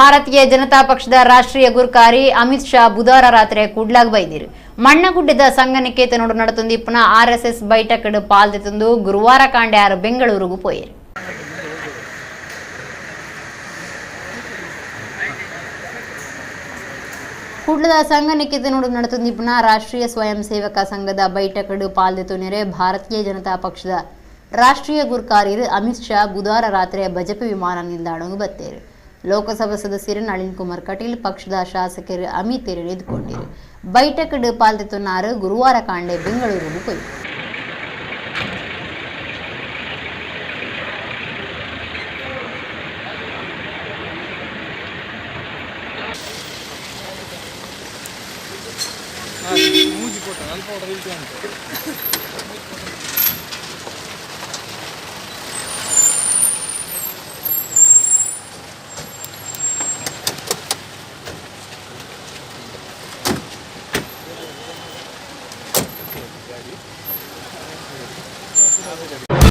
ಭಾರತೀಯ ಜನತಾ ಪಕ್ಷದ ರಾಷ್ಟ್ರೀಯ ಗುರುಕಾರಿ ಅಮಿತ್ ಶಾ ಬುಧವಾರ ರಾತ್ರಿ ಕುಡ್ಲಾಗ್ ಬೈದಿರು. ಮಣ್ಣಗುಡ್ಡದ ಸಂಘನಿಕೇತನೋಡು ನಡತುಂದಿಪ್ಪುನ ಆರ್ಎಸ್ಎಸ್ ಬೈಠಕಡ್ ಪಾಲ್ದೆತೊಂದು ಗುರುವಾರ ಕಾಂಡೆ ಆರು ಬೆಂಗಳೂರುಗು ಪೋಯೆರು. ಕುಡ್ಲದ ಸಂಘನಿಕೇತನೋಡು ನಡತುಂದಿಪ್ಪುನ ರಾಷ್ಟ್ರೀಯ ಸ್ವಯಂ ಸೇವಕ ಸಂಘದ ಬೈಠಕಡ್ ಪಾಲ್ದೆತೊನೆರೆ ಭಾರತೀಯ ಜನತಾ ಪಕ್ಷದ ರಾಷ್ಟ್ರೀಯ ಗುರುಕಾರಿರು ಅಮಿತ್ ಶಾ ಬುಧವಾರ ರಾತ್ರಿ ಬಜಪೆ ವಿಮಾನ ನಿಲ್ದಾಣಕ್ಕೆ ಬತ್ತೇರು. ಲೋಕಸಭಾ ಸದಸ್ಯರು ನಳಿನ್ ಕುಮಾರ್ ಕಟೀಲ್, ಪಕ್ಷದ ಶಾಸಕರು ಅಮಿತ್ ಎದುಕೊಂಡಿರು. ಬೈಠಕಡ್ ಪಾಲ್ದೆತೊನ್ನಾರು ಗುರುವಾರ ಕಾಂಡೆ ಬೆಂಗಳೂರಿಗೆ ಪೋಯಿ. ಮೂಜಿ ಫೋಟೋ ಅಲ್ಪ ಫೋಟೋ ಇಲ್ಟಿ ಉಂಟು.